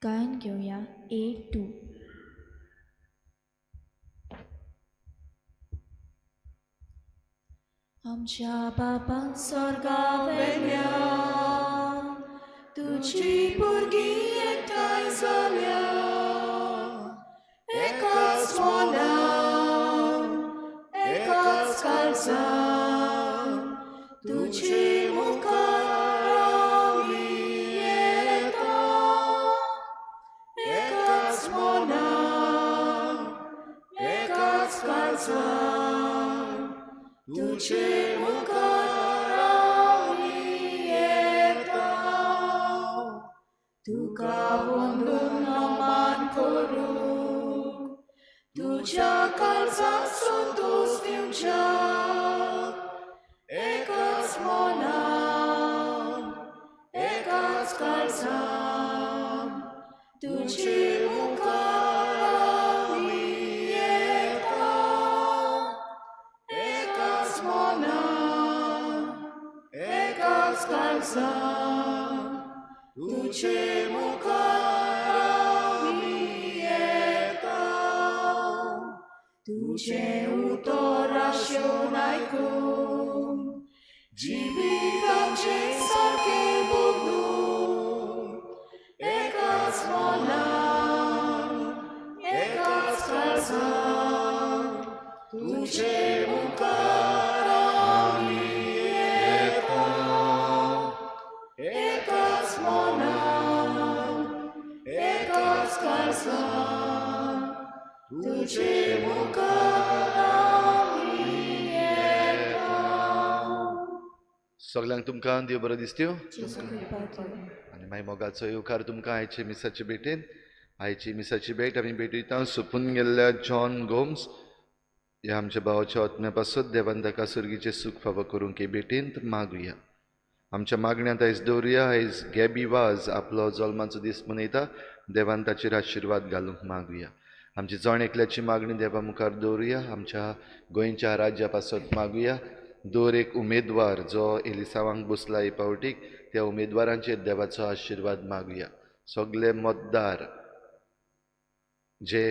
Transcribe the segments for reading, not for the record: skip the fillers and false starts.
गायन घेवया A2. आमच्या बापा स्वर्गावेल्या तुजी भुरगीं एकठांय जाल्या एकाच मनान एकाच काळजान तुजे मुखार आमी येता एकाच मनान एकाच काळजान तुजे मुखार आमी येता तुका वंदून नमन करूंक तुज्या काळजाक संतोश दिवच्याक एकाच मनान एकाच काळजान तुजे मुखार आमी येता एकाच मनान एकाच काळजान तुजे मुखार आमी येता तुजें उतर आशेवन आयकून जिविताचें सारकें बदलून एकाच मनान एकाच काळजान तुजे मुखार आमी येता एकाच मनान एकाच काळजान तुजे मुखार आमी येता. सगल्यांक तुमकां देव बरो दिसत्यो जेजू कृपा करूं. आनी मागीर मोगाचो येवकार तुमकां आयचे मिसाचे भेटेन. आयची मिसाची भेट आमी भेटयता सोंपून गेल्ल्या जॉन गोम्स ह्या आमच्या भावाच्या आत्म्या पासत देवान ताका सर्गीचें सूख फावो करूंक हे भेटेंत मागुया. आमच्या मागण्यांत आयज दवरुया. आयज गॅबी वाज आपलो जल्माचो दीस मनयता. देवान ताचेर आशिर्वाद घालूंक मागुया. आमची जण एकल्याची मागणी देवा मुखार दवरुया. आमच्या गोंयच्या राज्या पासत मागुया. दर एक उमेदवार जो एलिसांवांक बसला हे फावटीक त्या उमेदवारांचेर देवाचो आशिर्वाद मागुया. सगले मतदार जे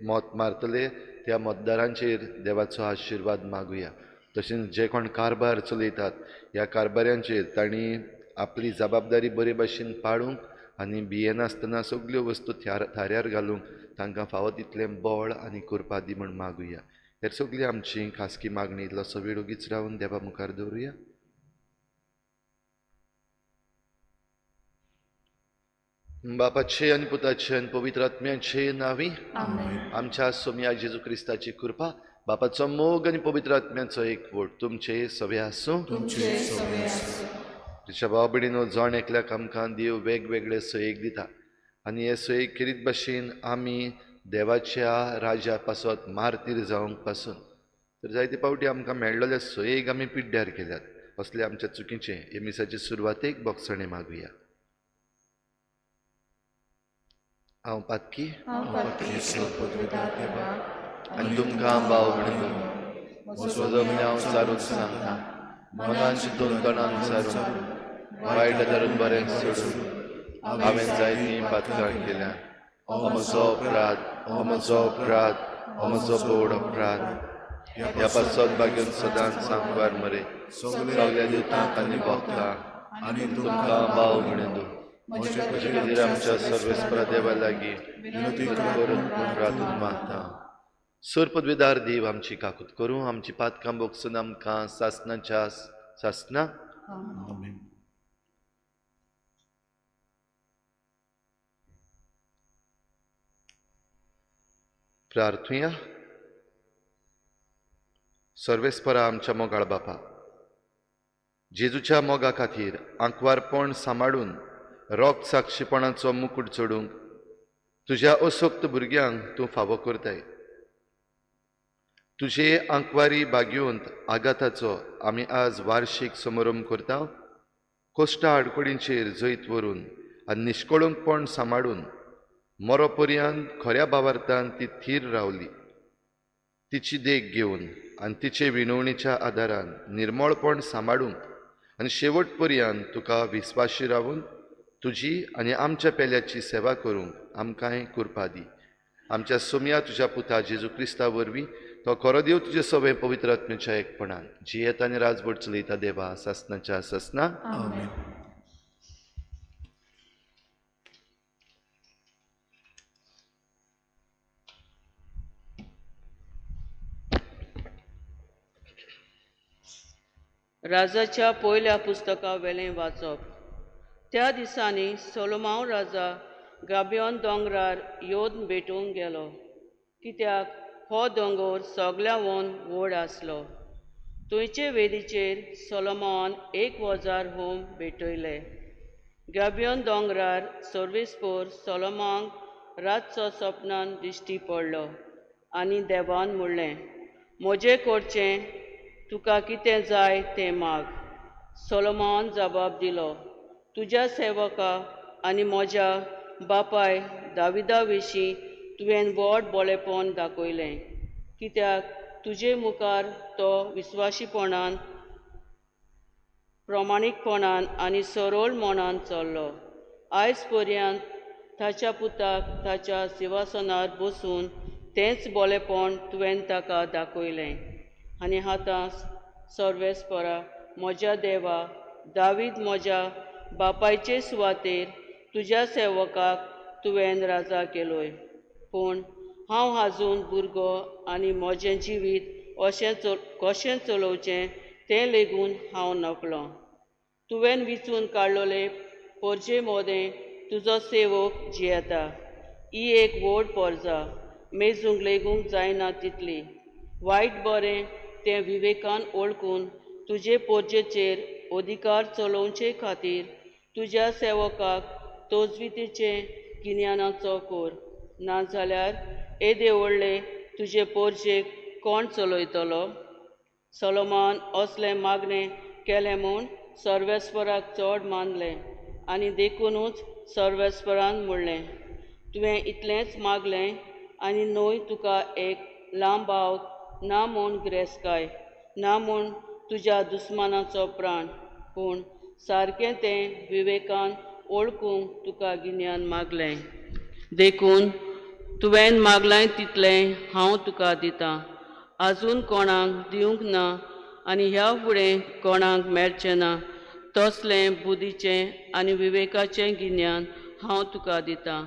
मत मारतले त्या मतदारांचेर देवाचो आशिर्वाद मागुया. तशेंच जे कोण कारभार चलयतात ह्या कारभाऱ्यांचेर तांणी आपली जबाबदारी बरे भाशेन पाळूंक आनी भियेनासतना सगल्यो वस्तू थाऱ्यार घालूंक तांकां फावो तितलें बळ आनी कृपा दी म्हूण मागुया. हेर सगळी आमची खासगी मागणी इल्लोसो वेळ ओगीच रावन देवा मुखार दवरुया. बापाचे आनी पुताचे आनी पवित्र आत्म्याचे नांवी आमच्या सोम्या जेजू क्रिस्ताची कृपा, बापाचो मोग आनी पवित्र आत्म्याचो एकवट तुमचे सगळे आसूं. तुज्या भाव भयणीनो, जण एकल्याक आमकां देव वेगवेगळे सोयेक दिता आनी हे सोयेक खेरीत भाशेन आमी देवाच्या राज्या पासत मार्तीर जावंक पासून तर जायते फावटी आमकां मेळ्ळेले सोयेक आमी पिड्ड्यार केल्यात. असले आमच्या चुकीचें हे मिसाचे सुरवातेक बोगसणें मागुया. हांव पातकी आनी तुमकां भाव भयणीनो म्हजो गुन्यांव सारून सांगता. मनान चिंतून तणान सारून वायट धरून बरें सोडून हांवें जायतीं पातकां केल्या. हो म्हजो अपराध, हो म्हजो अपराध, हो म्हजो बोड अपराध. ह्या पासत भाग्यून सदांच सांगवार मरे सगल्या दिवतांक आनी भोगतांक आनी तुमकां भाव भयणीनो म्हजे खातीर आमच्या सर्वेस्परा देवा लागीं विनंती करून प्रार्थना मागता. सोर पदवेदार देव आमची काकूत करूं, आमची पातकां बोगसून आमकां सासनाच्या सासना. प्रार्थुया. सर्वेस्परा आमच्या मोगाळ बापा, जेजूच्या मोगा खातीर आंकवारपण सांबाळून रोग साक्षीपणाचो मुकूट चडूंक तुज्या असक्त भुरग्यांक तूं फावो करताय. तुजे आंकवारी बागयोंत आघाताचो आमी आज वार्शीक समारंभ करता. कोश्टा आडखळींचेर जैत व्हरून आनी निश्कळंकपण सांबाळून मरो पर्यंत खऱ्या भावार्थान ती थीर रावली. तिची देख घेवन आनी तिचे विनवणीच्या आदारान निर्मळपण सांबाळूंक आनी शेवट पर्यंत तुका विस्वाशी रावून तुजी आनी आमच्या पेल्याची सेवा करूंक आमकांय कृपा दी. आमच्या सोम्या तुज्या पुता जेजू क्रिस्ता वरवीं तो खरो देव तुजे सवे पवित्र आत्म्याच्या एकपणान जियेता आनी राजवट चलयता देवा सासनाच्या सासना. आमेन. राजाच्या पयल्या पुस्तका वेलें वाचप. त्या दिसांनी सोलोमांव राजा गाबियोन दोंगरार योद भेटूंक गेलो, कित्याक हो दोंगर सगळ्यांवून व्हड आसलो. थंयचे वेदीचेर सोलोमॉन 1000 होम भेटयले. गाबियोन दोंगरार सर्वेस्पोर सोलोमांक रातचो सपनान दिश्टी पडलो आनी देवान म्हणलें, म्हजें करचें तुका कितें जाय तें माग. सोलोमॉन जबाब दिलो, तुज्या सेवका आनी म्हज्या बापाय दाविदा विशीं तुवें व्हड बोलेपण दाखयलें, कित्याक तुजे मुखार तो विस्वाशीपणान प्रमाणीकपणान आनी सरळ मनान चल्लो. आयज पर्यंत ताच्या पुताक ताच्या सिंहासनार बसून तेंच बोलेपण तुवें ताका दाखयलें. आनी आतां सर्वेस्परा म्हज्या देवा, दावीद म्हज्या बापायचे सुवातेर तुज्या सेवकाक तुवें राजा केलोय, पूण हांव आजून भुरगो आनी म्हजें जिवीत अशें कशें चलोवचें तें लेगून हांव नकळो. तुवें विचून काडलोले पोरजे मोदें तुजो सेवक जियेता. ही एक व्हड पोरजा, मेजूंक लेगूंक जायना तितली. वायट बरें तें विवेकान वळखून तुजे पोरजेचेर अधिकार चलोवचे खातीर तुज्या सेवकाक तोजवितेचे गिन्यानाचो कोर, नाजाल्यार येदे व्हडले तुजे पोरजेक कोण चलयतलो? सोलोमॉन असलें मागणें केलें म्हूण सर्वेस्पराक चड मानलें आनी देखुनूच सर्वेस्परान म्हणलें, तुवें इतलेंच मागलें आनी न्हय तुका एक लांब आवक ना म्हूण गिरेस्तकाय, ना म्हूण तुज्या दुस्मानाचो प्राण, पूण सारकें तें विवेकान वळखूंक तुका गिन्यान मागलें. देखून तुवें मागलें तितलें हांव तुका दितां, आजून कोणाक दिवंक ना आनी ह्या फुडें कोणाक मेळचें ना तसलें बुद्धीचें आनी विवेकाचें गिन्यान हांव तुका दितां.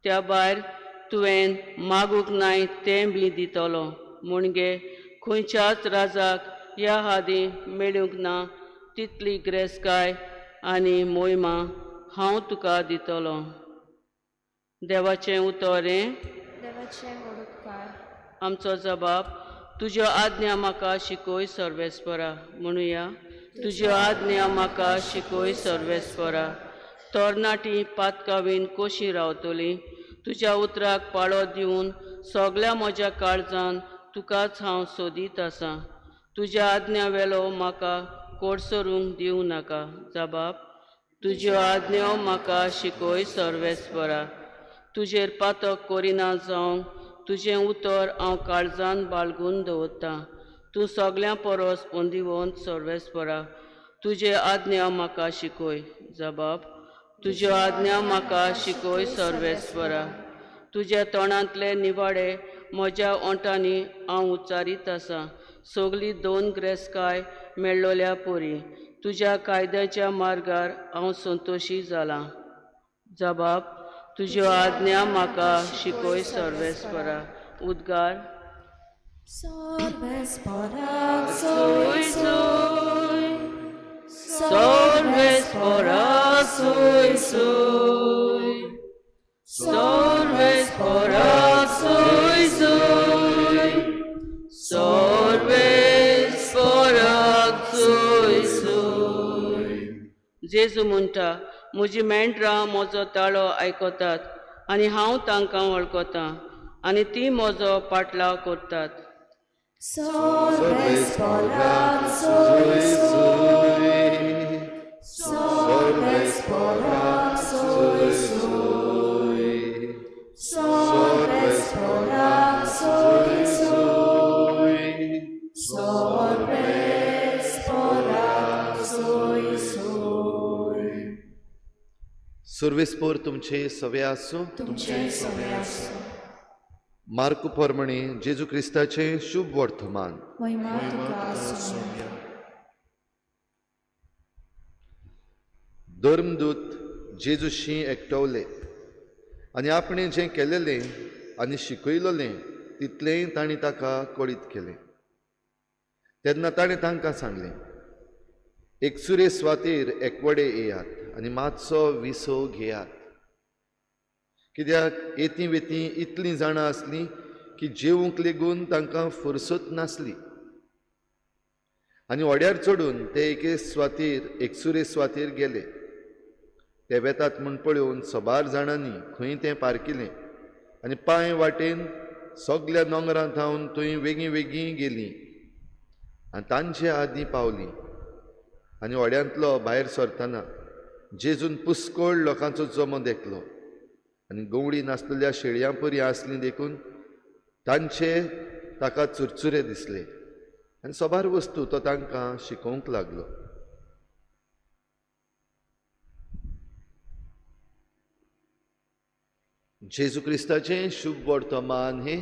त्या भायर तुवें मागूंक नाय तें बी दितलो, म्हणगे खंयच्याच राजाक ह्या आदीं मेळूंक ना तितली गिरेस्तकाय आनी मोहिमा हांव तुका दितलो. देवाचें उतर हें. देवाचें उपकार. आमचो जबाब, तुज्यो आज्ञा म्हाका शिकय सर्वेस्परा. म्हणुया, तुज्यो आज्ञा म्हाका शिकय सर्वेस्परा. तरणाटी पातकावीन कशी रावतली? तुज्या उतराक पाळो दिवन सगळ्या म्हज्या काळजान तुकाच हांव सोदीत आसां. तुज्या आज्ञा वेलो म्हाका कोडसरूंक दिवं नाका. जबाब, तुज्यो आज्ञा म्हाका शिकय सर्वेस्परा. तुजेर पातक करिना जावंक तुजें उतर हांव काळजान बाळगून दवरतां. तूं सगळ्यां परस अंदिवंत सर्वेस्परा, तुजे आज्ञा म्हाका शिकय. जबाब, तुज्यो आज्ञा म्हाका शिकय सर्वेस्परा. तुज्या तोंडांतले निवाडे म्हज्या ओंठांनी हांव उच्चारीत आसां. सगळी दोन गिरेस्तकाय मेळ्ळोल्या परी तुज्या कायद्याच्या मार्गार हांव संतोशी जालां. जबाब, तुज्यो आज्ञा म्हाका शिकय सर्वेस्परा. उद्गार, सर्वेस्पराक सोय सोय, सर्वेस्पराक सोय सोय, सर्वेस्पराक सोय सोय, सर्वेस्पराक सोय सोय. जेजू म्हणटा, म्हजी मेंढरां म्हजो ताळो आयकतात आनी हांव तांकां वळखतां आनी ती म्हजो पाटलाव करतात. सर्वेस्पराक सोय सोय, सर्वेस्पराक सोय सोय, सर्वेस्पराक सोय सोय, सर्वेस्पराक सोय सोय. सुर्वेस्पोर तुमचे सवे आसूं. तुमचे सवे आसूं. मार्कू प्रमाणे जेजू क्रिस्ताचें शुभ वर्तमान. महिमा तुका सोम्या. धर्मदूत जेजूशी एकटवले आनी आपणें जें केलेलें आनी शिकयलोलें तितलेंय तांणी ताका कळीत केलें. तेन्ना ताणें तांकां सांगलें, एकसुरे स्वातीर एकवडे येयात आनी मातसो विसव घेयात. कित्याक येती वेती इतलीं जाणां आसलीं की जेवंक लेगून तांकां फुरसत नासली. आनी व्हड्यार चडून ते एके स्वातीर एकसुरे स्वातीर गेले. ते वेतात म्हूण पळोवन सबार जाणांनी खंय तें पारकिलें आनी पांय वाटेन सगल्या दोंगरां थावन थंय वेगीं वेगीं गेलीं आनी तांचे आदीं पावलीं. आनी व्हड्यांतलो भायर सरतना जेजून पुस्कोळ लोकांचो जमो देखलो आनी गवळी नासलेल्या शेळयां परी आसली देखून तांचे ताका चुरचुरे दिसले आनी सबार वस्तू तो तांकां शिकोवंक लागलो. जेजू क्रिस्ताचें शुभ वर्तमान हें.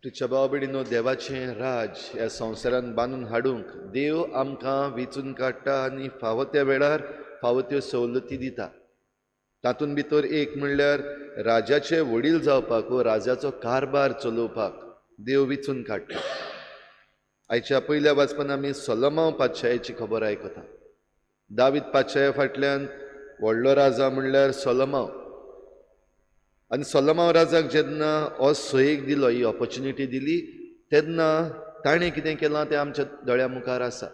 तुच्या भाव भयणीनो, देवाचें राज ह्या संवसारान बांदून हाडूंक देव आमकां वेंचून काडटा आनी फावो त्या वेळार फावो त्यो सवलती दिता. तातूंत भितर एक म्हणल्यार राजाचे वडील जावपाक वो राजाचो कारभार चलोवपाक देव वेंचून काडटा. आयच्या पयल्या वाचपान आमी सोलोमांव पातशायाची खबर आयकता. दावीद पातशाया फाटल्यान व्हडलो राजा म्हणल्यार सोलोमांव. आनी सोलोमांव राजाक जेन्ना हो सोयेक दिलो, ही ऑपॉर्च्युनिटी दिली, तेन्ना ताणें कितें केलां तें आमच्या दोळ्या मुखार आसा.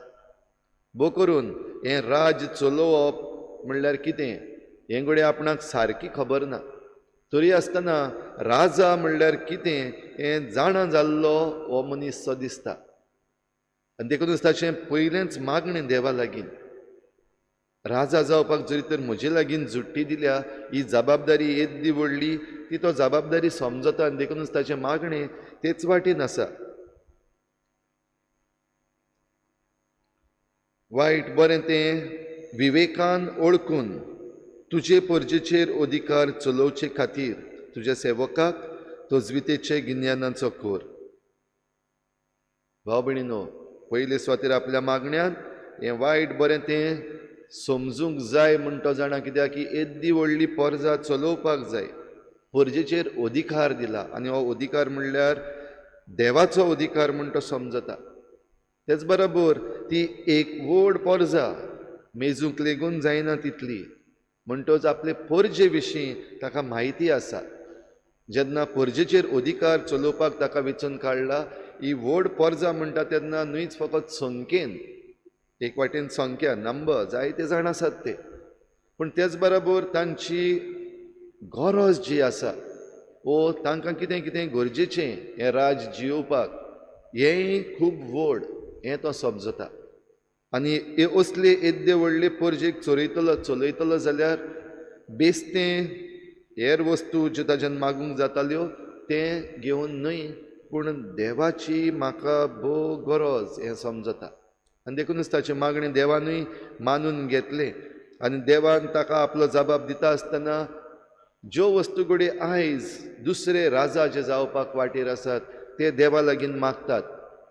भो करून हें राज चलोवप म्हणल्यार कितें हें घडये आपणाक सारकी खबर ना, तरी आसतना राजा म्हणल्यार कितें हें जाणा जाल्लो हो मनीस सो दिसता. आनी देखूनच ताचें पयलेंच मागणें देवा लागीं, राजा जावपाक जरी तर म्हजे लागीं जुट्टी दिल्या, ही जबाबदारी येद्दी व्हडली, ती तो जबाबदारी समजता आनी देखूनच ताचें मागणें तेच वाटेन आसा. वायट बरें तें विवेकान ओळखून तुजे परजेचेर अधिकार चलोवचे खातीर तुज्या सेवकाक तजवितेचे गिन्यानाचो कोर. भाव भयणीनो, पयले सुवातेर आपल्या मागण्यांत हें वायट बरें तें समजूंक जाय म्हूण तो जाणा, कित्याक की येद्दी व्हडली परजा चलोवपाक जाय. परजेचेर अधिकार दिला आनी हो अधिकार म्हणल्यार देवाचो अधिकार म्हूण तो समजता. तेच बरोबर ती एक व्हड परजा मेजूंक लेगून जायना तितली, म्हणटच आपले परजे विशीं ताका म्हायती आसा. जेन्ना परजेचेर अधिकार चलोवपाक ताका वेंचून काडला, ही व्हड परजा म्हणटा तेन्ना न्हयच फकत संख्येन, एक वाटेन संख्या नंबर जायते जाण आसात ते, पूण तेच बरोबर तांची गरज जी आसा वो तांकां कितें कितें गरजेचें हें राज जियोवपाक हेंय खूब व्हड हें तो समजता. आनी हे असले येद्दे व्हडले परजेक चोरयतलो चलयतलो जाल्यार बेस्तें हेर वस्तू ज्यो ताज्यान मागूंक जाताल्यो तें घेवन न्हय, पूण देवाची म्हाका भोव गरज हें समजता. आनी देखूनच ताचें मागणें देवानूय मानून घेतलें आनी देवान ताका आपलो जबाब दिता आसतना ज्यो वस्तू घडये आयज दुसरे राजा जे जावपाक वाटेर आसात ते देवा लागीं मागतात.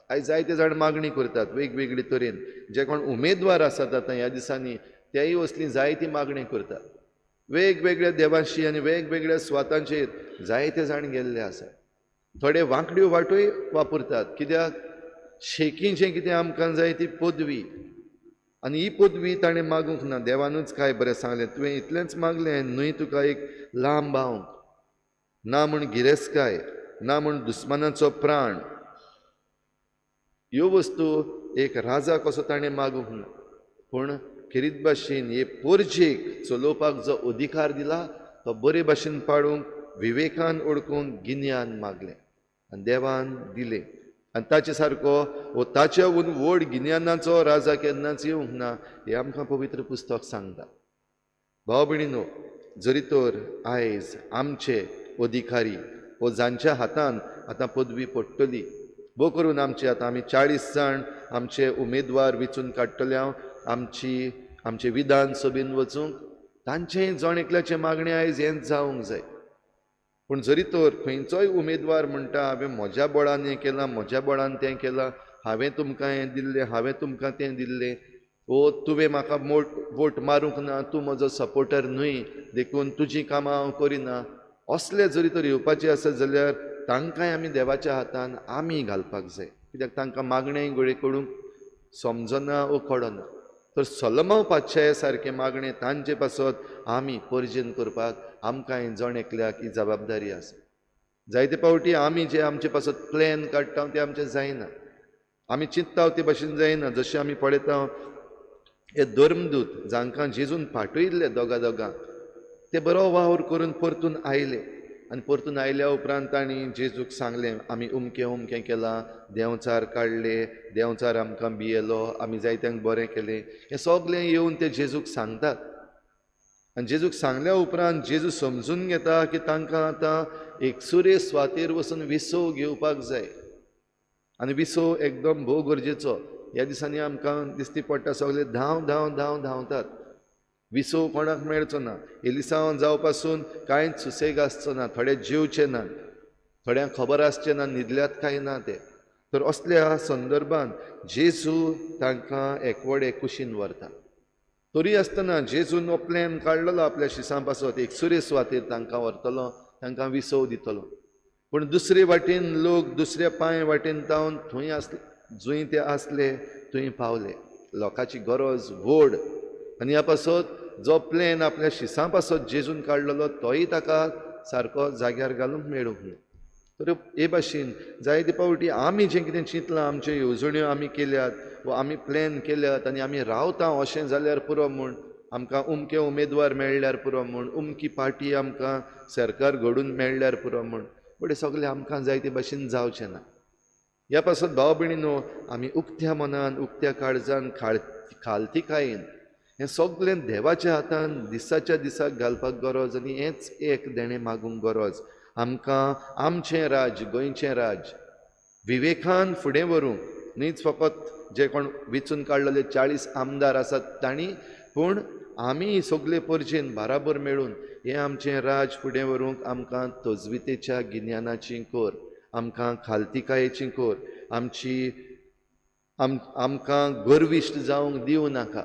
आयज जायते जाण मागणी करतात वेगवेगळे तरेन, जे कोण उमेदवार आसात आतां ह्या दिसांनी तेय असली जायती मागणी करतात. वेगवेगळ्या देवाशी आनी वेगवेगळ्या सुवातांचेर जायते जाण गेल्ले आसात. थोडे वांकड्यो वाटोय वापरतात, कित्याक शेकीं जें कितें आमकां जाय ती पदवी, आनी ही पदवी ताणें मागूंक ना. देवानूच काय बरें सांगलें, तुवें इतलेंच मागलें न्हय तुका एक लांब बावंक ना म्हूण गिरेस्तकाय, ना म्हूण दुस्मानाचो प्राण, ह्यो वस्तू एक राजा कसो ताणें मागूंक ना. पूण खेरीत भाशेन हे परजेक चलोवपाक जो अधिकार दिला तो बरे भाशेन पाडूंक विवेकान ओळखूंक गिन्यान मागलें आनी देवान दिलें. आनी ताचे सारको वो ताच्या वून व्हड गिन्यानाचो राजा केन्नाच येवंक ना हें आमकां पवित्र पुस्तक सांगता. भाव भयणीनो, जरी तर आयज आमचे अधिकारी वो जांच्या हातान आतां पदवी पडटली भोव करून आमचे आतां आमी 40 जाण आमचे उमेदवार वेंचून काडटले हांव आमची आमचे विधानसभेन वचूंक तांचें जण एकल्याचें मागणें आयज हेंच जावंक जाय. पूण जरी तर खंयचोय उमेदवार म्हणटा हांवें म्हज्या बळान हें केलां, म्हज्या बळान तें केलां, हांवें तुमकां हें दिल्लें, हांवें तुमकां तें दिल्लें, ओ तुवें म्हाका वोट मारूंक ना, तूं म्हजो सपोर्टर न्हय देखून तुजीं कामां हांव करिना, असले जरी तर येवपाचें आसत जाल्यार तांकांय आमी देवाच्या हातान आमी घालपाक जाय. कित्याक तांकां मागणें घडये करूंक समजना वो कळना. तर सलमांव पातशाये सारकें मागणें तांचे पासत आमी परजेन करपाक आमकांय जण एकल्याक ही जबाबदारी आसा. जायते फावटी आमी जे आमचे पासत प्लॅन काडटा तें आमचें जायना, आमी चिंत्ता ते भाशेन जायना. जशें आमी पळयता हे धर्मदूत जांकां जेजून पाठयल्ले दोगा दोगांक ते बरो वावर करून परतून आयले आनी परतून आयल्या उपरांत तांणी जेजूक सांगलें आमी उमकें उमकें केलां, देंवचार काडले, देंवचार आमकां भियेलो, आमी जायत्यांक बरें केलें, हें सगळें येवन ते जेजूक सांगतात. आनी जेजूक सांगल्या उपरांत जेजू समजून घेता की तांकां आतां एकसुरे सुवातेर वचून विसव घेवपाक जाय आनी विसव एकदम भोव गरजेचो. ह्या दिसांनी आमकां दिसती पडटा सगळे धांव धांव धांव धांवतात, विसव कोणाक मेळचो ना. एलिसांव जावपासून कांयच सुसेग आसचो ना, थोडे जेवचे ना, थोड्यांक खबर आसचें ना न्हिदल्यात काय ना ते. तर असल्या संदर्भान जेजू तांकां एकवडे कुशीन व्हरता. तरी आसतना जेजून हो प्लॅन काडलेलो आपल्या शिसां पासत एकसुरे सुवातेर तांकां व्हरतलो, तांकां विसव दितलो. पूण दुसरे वाटेन लोक दुसऱ्या पांय वाटेन तावन थंय आसले, जंय ते आसले थंय पावले. लोकांची गरज व्हड आनी ह्या पासत जो प्लॅन आपल्या शिसां पासत जेजून काडलेलो तोय ताका सारको जाग्यार घालूंक मेळूंक ना. तर हे भाशेन जायते फावटी आमी जें कितें चिंतलां, आमच्यो येवजण्यो आमी केल्यात वा आमी प्लॅन केल्यात आनी आमी रावता अशें जाल्यार पुरो म्हूण, आमकां उमके उमेदवार मेळ्ळ्यार पुरो म्हूण, उमकी पार्टी आमकां सरकार घडून मेळ्ळ्यार पुरो म्हूण, बट सगळें आमकां जाय ते भाशेन जावचें ना. ह्या पासत भाव भयणीनो आमी उक्त्या मनान उक्त्या काळजान खालतिकायेन हें सगळें देवाच्या हातान दिसाच्या दिसाक घालपाक गरज आनी हेंच एक देणें मागूंक गरज. आमकां आमचें राज्य, गोंयचें राज्य विवेकान फुडें व्हरूंक न्हीच फकत जे कोण वेंचून काडलेले 40 आमदार आसात तांणी, पूण आमी सगळे परजेन बाराबर मेळून हें आमचें राज्य फुडें व्हरूंक आमकां तजवितेच्या गिन्यानाची कोर, आमकां खालतिकायेची कोर, आमची आमकां गर्विश्ट जावंक दिवं नाका.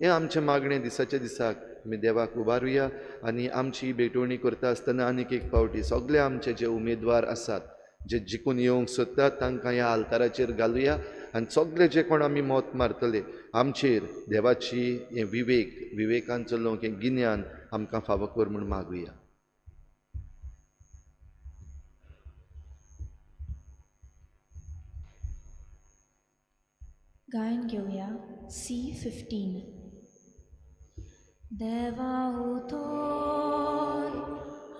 हें आमचें मागणें दिसाच्या दिसाक आमी देवाक उबारुया आनी आमची भेटवणी करता आसतना आनीक एक फावटी सगळे आमचे जे उमेदवार आसात जे जिखून येवंक सोदतात तांकां ह्या आल्ताराचेर घालुया आनी सगळे जे कोण आमी मत मारतले आमचेर देवाची हें विवेक, विवेकान चलोवंक हें गिन्यान आमकां फावो कर म्हूण मागुया. गायन घेवया C15. देवा उतोर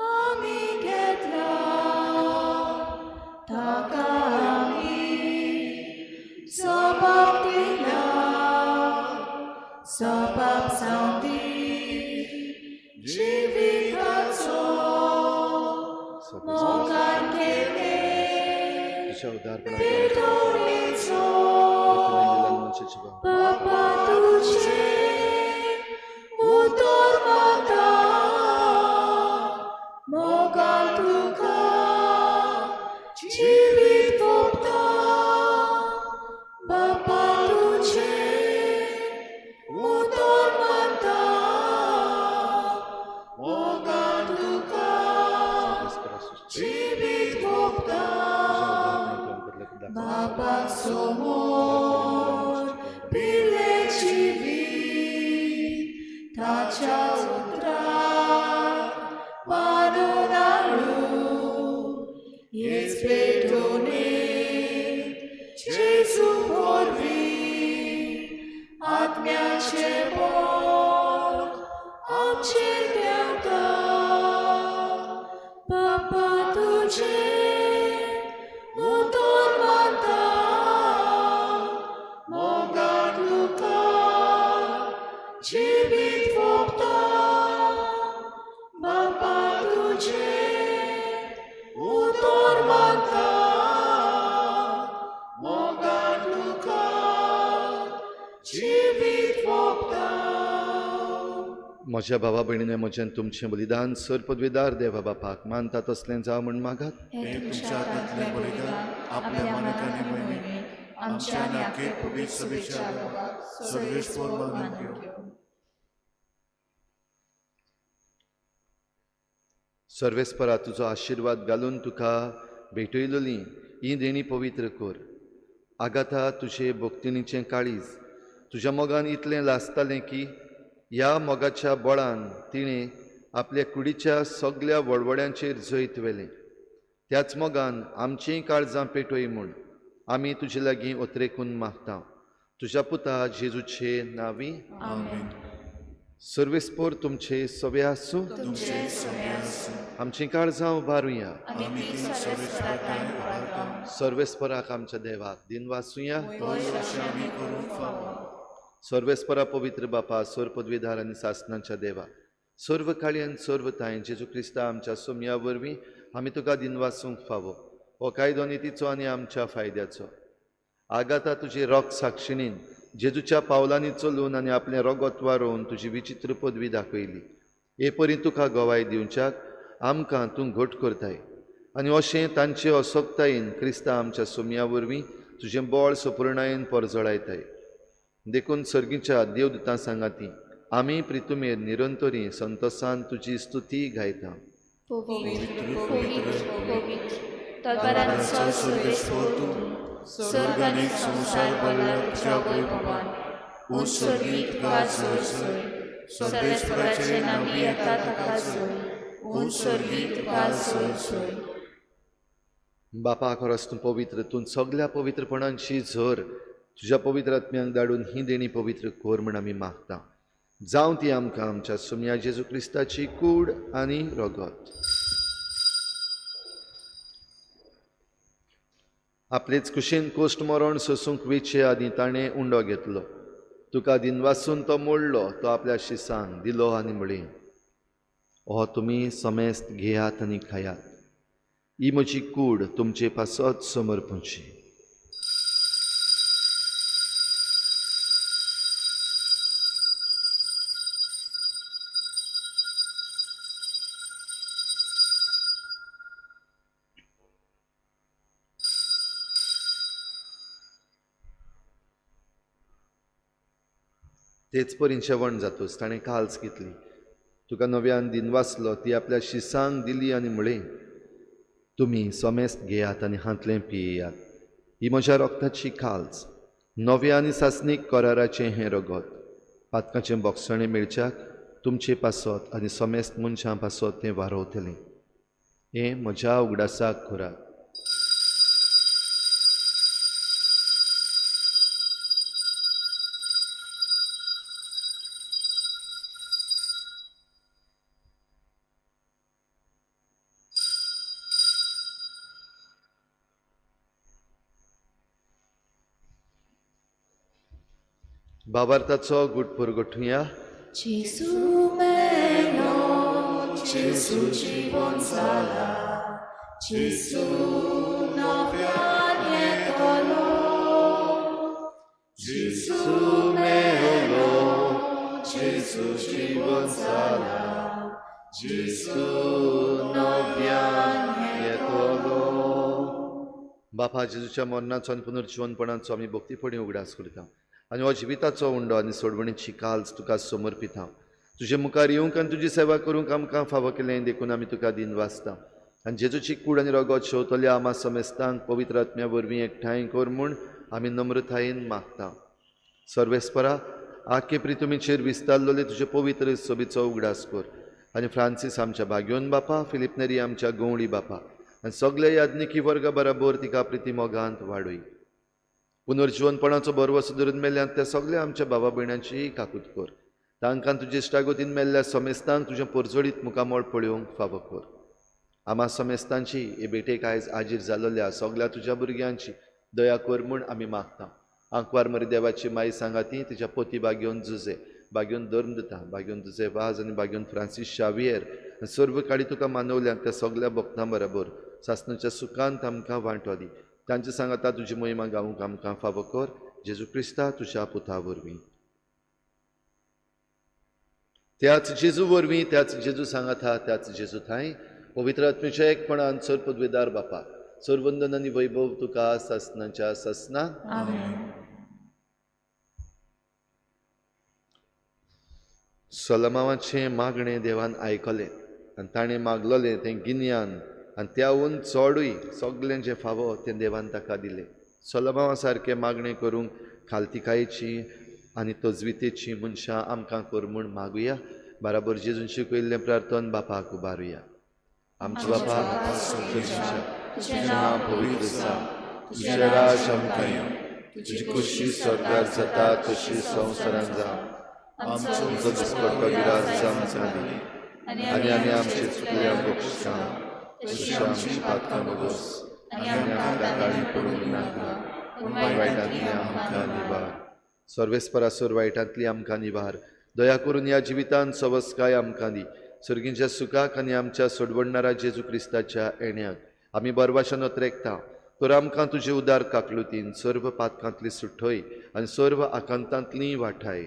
आमी घेतला ताका आमी सबाब दिला, सबाब सांती जिविताचो मोगान केले भेटवणेचो. बाबा तुझे उतर माता मोगान तुका जिवीत ओंपता. बाबा तुझे उतर माता मोगान तुका जिवीत ओंपता. बाबा समोर पिले जिवीत ताच्या उतराक बांदून हाडूं हेच भेटवणेक जेजू वरवीं आत्म्याचें बळ आमचेर देंवता. बाबा तुजें उतर मानता मोगान तुका जिवीत ओंपता. बाबा तुजें उतर मानता जिवीत वखदां। म्हज्या भावा भयणीने म्हजें तुमचें बलिदान सर पदवीदार देवा बापाक मानता तसलें जावं म्हूण मागात। हें तुमच्या हातांतलें बलिदान आपल्या मानाक आनी महिमेक आमच्या आनी आख्खे पवित्र सभेच्या देवाक सर्वेस्पर मानून घेवं। सर्वेस्परा तुजो आशिर्वाद घालून तुका भेटयलोली ही देणी पवित्र कर। आगाथा तुजे भक्तिणीचें काळीज तुज्या मोगान इतलें लासतालें की ह्या मोगाच्या बळान तिणें आपल्या कुडीच्या सगल्या वडवड्यांचेर जैत व्हेलें। त्याच मोगान आमचींय काळजां पेटय म्हूण आमी तुजे लागीं ओतरेकून मागता। तुज्या पुता जेजूचे नांवी आमेन। सर्वेस्पोर तुमचे सवे आसूं। आमचीं काळजां उबारुया। सर्वेस्पराक आमच्या देवाक दिनवासुया। सर्वेस्परा पवित्र बापा सर्व पदवीधार आनी सासनाच्या देवा सर्व काळी आनी सर्व तांय जेजू क्रिस्ता आमच्या सोमया वरवीं आमी तुका दिनवासूंक फावो। हो कायदो नितीचो आनी आमच्या फायद्याचो। आगाता तुजी रोग साक्षिणीन जेजूच्या पावलांनी चलून आनी आपलें रोगत वारोवन तुजी विचित्र पदवी दाखयली। हे परी तुका गवाय दिवच्याक आमकां तूं घट करताय आनी अशें तांचे असक्तायेन क्रिस्ता आमच्या सोमया वरवीं तुजें बळ सपुर्णायेन परजळायताय। देखून सर्गीच्या देवदूतां सांगाती आमी प्रितुमेर निरंतरी संतोसान तुजी स्तुती गायता। पवित्र पवित्र पवित्र तलवारांचो सर्वेस्पर तूं, स्वर्ग आनी संवसार भरला तुज्या वैभवान। ऊंच स्वर्गी तुका जय जय, सर्वेस्पराचे नांवी येता ताका जय, ऊंच स्वर्गी तुका जय जय। बापा खरोच तूं पवित्र, तूं सगल्या पवित्रपणांची झर तुज्या पवित्र आत्म्यांक धाडून ही देणी पवित्र कर म्हूण आमी मागता। जावं ती आमकां आमच्या सोमया जेजू क्रिस्ताची कूड आनी रगत। आपलेच कुशीन कोश्ट मरण सोसूंक वेचे आदीं ताणें उंडो घेतलो। तुका दिनवासून तो मोडलो, तो आपल्या शिसांक दिलो आनी म्हळें, हो तुमी समेस्त घेयात आनी खायात, ही म्हजी कूड तुमचे पासत समर्पणची। तेच परीन जेवण जातूच ताणें काल्स घेतली, तुका नव्यान दिनवासलो, ती आपल्या शिसांक दिली आनी म्हळें, तुमी समेस्त घेयात आनी हांतलें पियेयात, ही म्हज्या रगताची काल्स, नव्या आनी सासणीक कराराचें हें रगत, पातकाचें बोगसणें मेळच्याक तुमचे पासत आनी समेस्त मनशां पासत तें वारोवतलें। हें म्हज्या उगडासाक करात। बाबार्थाचो गुट पुरगोठुया। जेजू मेलो, जेजू जीवन जाला, जेजू नव्यान येतलो। जेजू मेलो, जेजू जीवन जाला, जेजू नव्यान येतलो। बापा जेजूच्या मरणाचो आनी पुनर्जिवनपणाचो आमी भक्तीपणी उगडास करता आनी हो जिविताचो उंडो आनी सोडवणीची काल्स तुका समर्पिता। तुजे मुखार येवंक आनी तुजी सेवा करूंक आमकां फावो केलें देखून आमी तुका दिनवासता। आनी जेजूची कूड आनी रगत शेवतल्या आमा समेस्तांक पवित्र आत्म्या वरवीं एकठांय कर म्हूण आमी नम्रतायेन मागता। सर्वेस्परा आखे प्रितुमीचेर विस्तारलेले तुजे पवित्र सोबीचो उगडास कर आनी फ्रांसीस आमच्या भाग्योन बापा, फिलीप नेरी आमच्या गवळी बापा आनी सगल्या याज्ञिकी वर्गा बराबर तिका प्रिती मोगांत वाडय। पुनर्जिवनपणाचो भरवसो धरून मेल्ल्यान त्या सगल्या आमच्या बाबा भयणांचीय काकूत कर। तांकां तुजे इश्टागतीन मेल्ल्या समेस्तांक तुजें परजळीत मुखामळ पळोवंक फावो कर। आमा समेस्तांची हे भेटेक आयज आजीर जाल्ल्या सगल्या तुज्या भुरग्यांची दया कर म्हूण आमी मागता। आंकवार मरी देवाची माई सांगाती तिच्या पोती बागेवन जुजे, बागेवन धर्मदूता, बागेवन जुजे वाज आनी बागेवन फ्रांसीस शावियर सर्व काळी तुका मानवल्यात त्या सगल्या भक्तां बराबर सासणाच्या सुखांत आमकां वांटो दी। तांचे सांगाता तुजी महिमा गावूंक आमकां फावो कर जेजू क्रिस्ता तुज्या पुता वरवीं. त्याच जेजू वरवीं, त्याच जेजू सांगाता, त्याच जेजू थांय पवित्र आत्म्याच्या एकपणान सर पदवेदार बापा, सरवंदन आनी वैभव तुका सासनाच्या सासना. सलमावाचें मागणें देवान आयकलें आनी ताणें मागलोलें तें गिन्यान आनी त्याहून चडूय सगळें जें फावो तें देवान ताका दिलें. सलमावा सारकें मागणें करूंक खालतिकायेची आनी तजवितेची मनशां आमकां कर म्हूण मागुया. बराबर जेजून शिकयल्लें प्रार्थन बापाक उबारुया. आमचो बापा तुजें नांव पवित्र जावं, तुजें राज आमकां येवं, तुजी खुशी स्वर्गार जाता तशी संवसारांत जावं. आमचो दिसपट्टो गिरास आमकां दी आनी आमी आमचे चुकल्या बक्षिसां तशी आमची पातकां भोगोस आनी आमकां काळी पडूंक नाका, पूण वायटांतली आमकां निवार. सर्वेस्परासोर वायटांतली आमकां निवार. दया करून ह्या जिवितांत सवस्काय आमकां दी. सर्गींच्या सुखाक आनी आमच्या सोडवणणारा जेजू क्रिस्ताच्या येण्याक आमी बरवाशान अत्रेकता. तर आमकां तुजे उदार काकलुतीन सर्व पातकांतली सुठय आनी सर्व आकांतांतली वाठाय.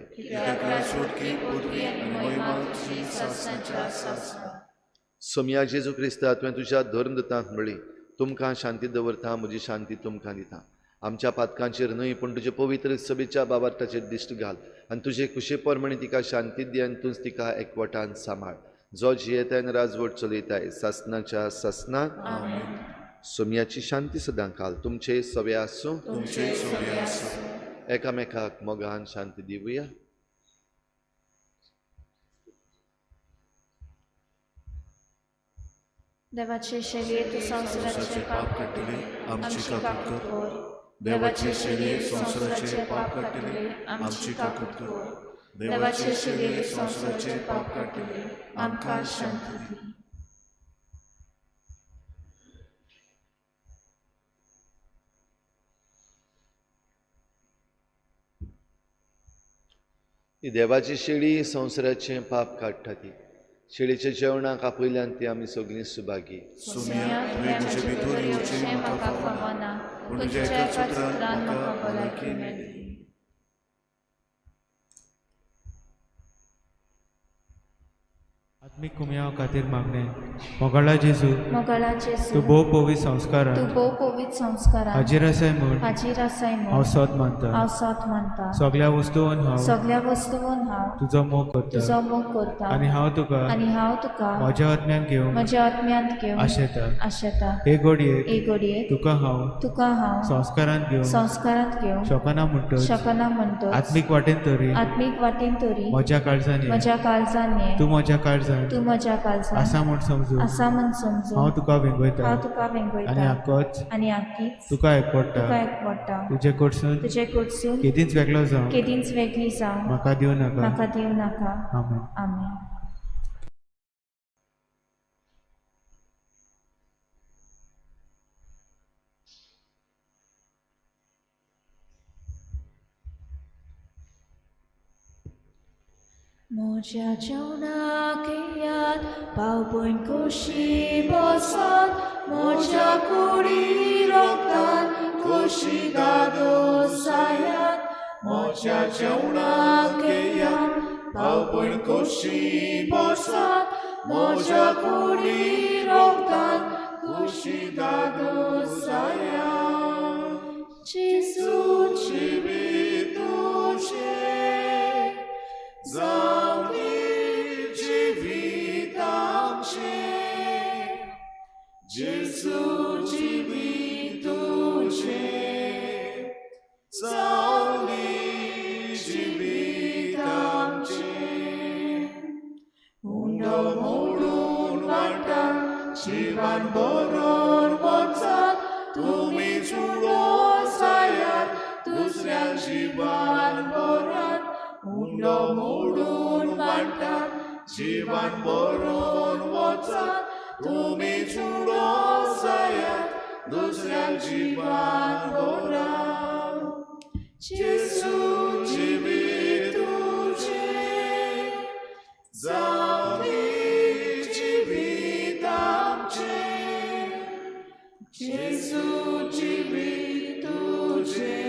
सोमया जेजू क्रिस्ता, तुवें तुज्या धर्मदूतांक म्हळी, तुमकां शांती दवरता, म्हजी शांती तुमकां दिता. आमच्या पातकांचेर न्हय पूण तुजे पवित्र सभेच्या बाबार्थाचेर दिश्ट घाल आनी तुजे खुशे प्रमाणे तिका शांती दी आनी तूंच तिका एकवटान सांबाळ, जो जियेताय आनी राजवट चलयताय सासनाच्या सासनाक. सोमयाची शांती सदां काल तुमचे सवे आसूं. एकामेकाक मोगान शांती दिवया. देवाचे शेलये तूं संवसाराचें पाप काडटले, आमची काकूट कर. देवाचे शेलये संवसाराचें पाप काडटले, आमची काकूट कर. देवाचे शेलये संवसाराचें पाप काडटले, आमकां शांती दी. देवाची शेळी संवसाराचें पाप काडटा ती शेळीच्या जेवणाक आपयल्यान ती आमी सगळीं सुभागी. आत्मीक कुमयाव खातीर मागणें. मोगाळा जेजू, तूं भोव पवित्र संस्कारान हाजीर आसाय म्हूण हांव सत मानता. सगळ्या वस्तून हांव तुजो मोग करता आनी हांव तुका म्हज्या आत्म्यान घेवंक आशेता. हे घडयेक तुका हांव संस्कारांत घेवंक शकना म्हणटच आत्मीक वाटेन तरी म्हज्या काळजान ये, तूं म्हज्या काळजान आसा म्हूण समजून हांव तुका वेंगयता आनी आकीच तुका एकवटा. तुजे कडसून केदींच वेगळो जावं म्हाका दिवं नाका. आमेन. आमेन. म्हज्या जेवणाक येयात, पावपण खोशी बसात, म्हज्या कुडी रोगतान खोशी दादोसायात. म्हज्या जेवणाक येयात, पावपण खोशी बसात, म्हज्या कुडी रोगतान खोशी दादोसायात. जेजू जिवीत तुजें जावं जिवीत आमचें, जेजू जिवीत तुजें जावं जिवीत आमचें. उंडो मोडून वांटा जिवान बरोवन वचात, तुमी जुडो जायात दुसऱ्या जिवान बरात. उंडो मोडून वांटा जिवान बरोवन वचात, तुमी जुडो जायात दुसऱ्या जिवान बरात. जेजू जिवीत तुजें जावं जिवीत आमचें, जेजू जिवीत तुजें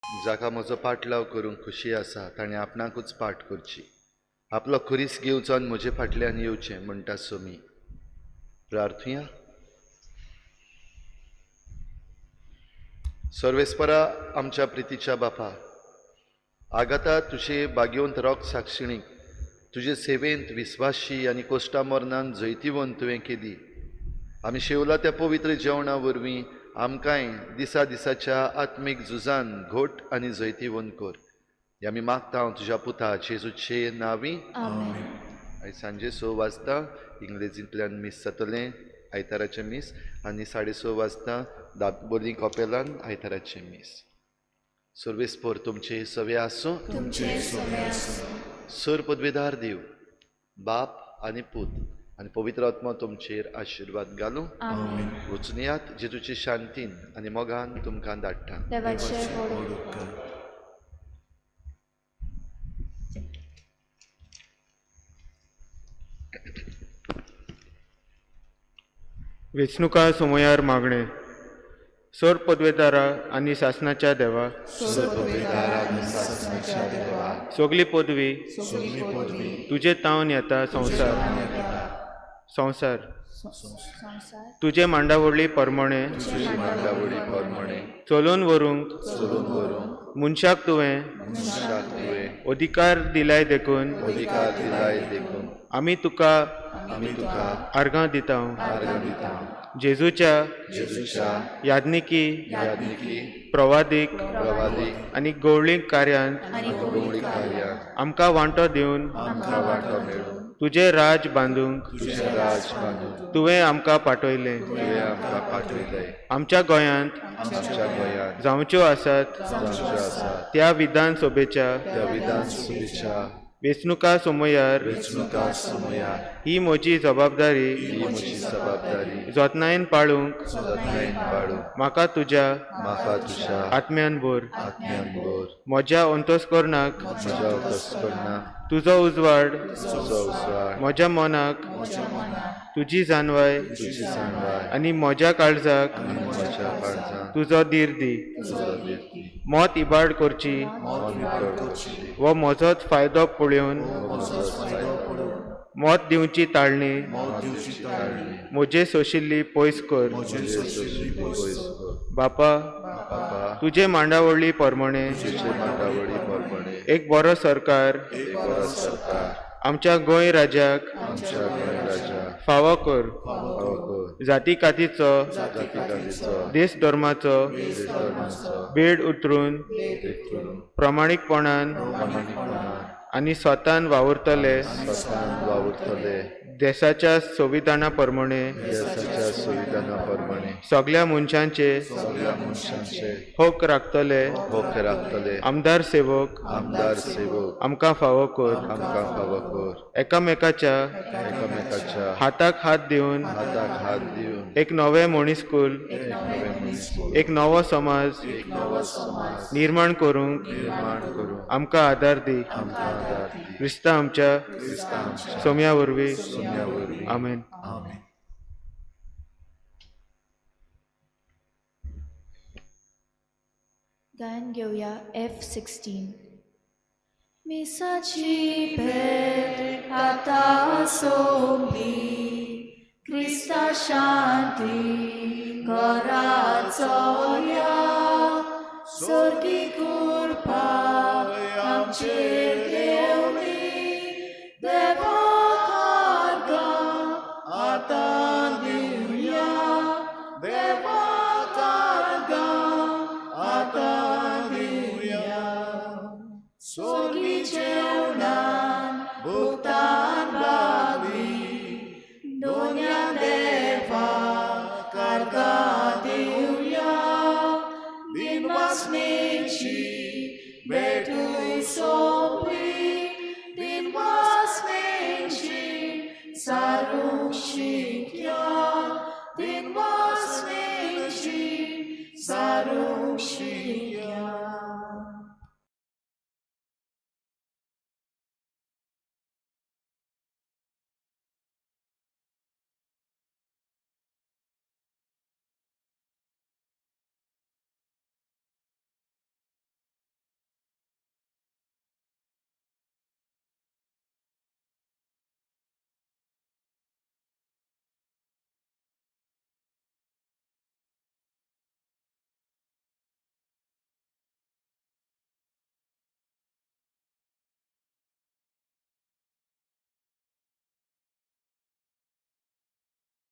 जाका म्हजो पाटलाव करूंक खुशी आसा ताणें आपणाकूच पाट करची, आपलो खुरीस घेवचो आनी म्हजे फाटल्यान येवचें म्हणटा सोमी. प्रार्थुया. सर्वेस्परा आमच्या प्रितीच्या बापा, आगाता तुजे बागेवंत रोग साक्षिणीक तुजे सेवेंत विस्वाशी आनी कोश्टा मरणान जैतिवंत तुवें केली. आमी शेवला त्या पवित्र जेवणा वरवीं आमकांय दिसा दिसाच्या आत्मीक झुजान घोट आनी जैतिवंत कर. हे आमी मागता हांव तुज्या पुता जेजूचे नांवी. आयज सांजे 6 वाजता इंग्लेजींतल्यान मीस जातलें, आयताराचें मीस, आनी 6:30 वाजता दाबोली कपेलान आयताराचें मीस. सर्वेस्पर तुमचे सवे आसूं. सर पदवेदार देव बाप आनी पूत आनी पवित्र आत्मा तुमचेर आशिर्वाद घालूं. वचुनयात जेजूचे शांतीन आनी मोगान तुमकां धाडटा. वेंचणुका समयार मागणें. सर पदवेदारा आनी सासनाच्या देवा, सगली पदवी तुजे तावन येता संवसार संवसार तुजे मांडावळी परमणे चलोवन व्हरूंक मनशाक तुवें अधिकार दिलाय देखून आमी तुका आर्गां दिता. जेजूच्या याज्ञिकी प्रवादीक आनी गवळीक कार्यांत आमकां वांटो दिवन तुजें राज बांदूंक तुवें आमकां पाठयलें. आमच्या गोंयांत जावच्यो आसात त्या विधानसभेच्या वेंचणुका समयार ही म्हजी जबाबदारी जतनायेन पाळूंक म्हाका तुज्या आत्म्यान भर. म्हज्या अंतस्करणाक तुजो उजवाड, म्हज्या मनाक तुजी जाणवाय आनी म्हज्या काळजाक तुजो धीर दी. मत इबाड करची वो म्हजोच फायदो पळोवन मत दिवची ताळणी म्हजे सोशिल्ली पयस कर. बापा, तुजे मांडावळी परमणे एक बरो सरकार आमच्या गोंय राज्याक फावो कर. जाती कातीचो देश धर्माचो बेड उतरून प्रामाणीकपणान आनी स्वतान वावुरतले देशाच्या संविधाना प्रमाणे सगळ्या मनशांचे हक राखतले आमदार सेवक आमकां फावो कर. एकामेकाच्या हाताक हात दिवन एक नवें मनीसकूल, एक नवो समाज निर्माण करूंक आमकां आदार दी. क्रिस्ता आमच्या सोम्या वरवीं. आमेन. गायन घेवया F16. मिसाची भेट आतां सोंपली, क्रिस्ता शांती घरा चोया, स्वर्गी कृपा आमचेर देवली, देवाक आर्गां आतां दिवया, देवाक आर्गां आतां दिवया. स्वर्गी जेवणान भुगतान भागली, दोन्या देवाक आर्गां दिवया, दिनवासनेची भेटूय सोंपली, दिनवासनेची सारूंक शिकली.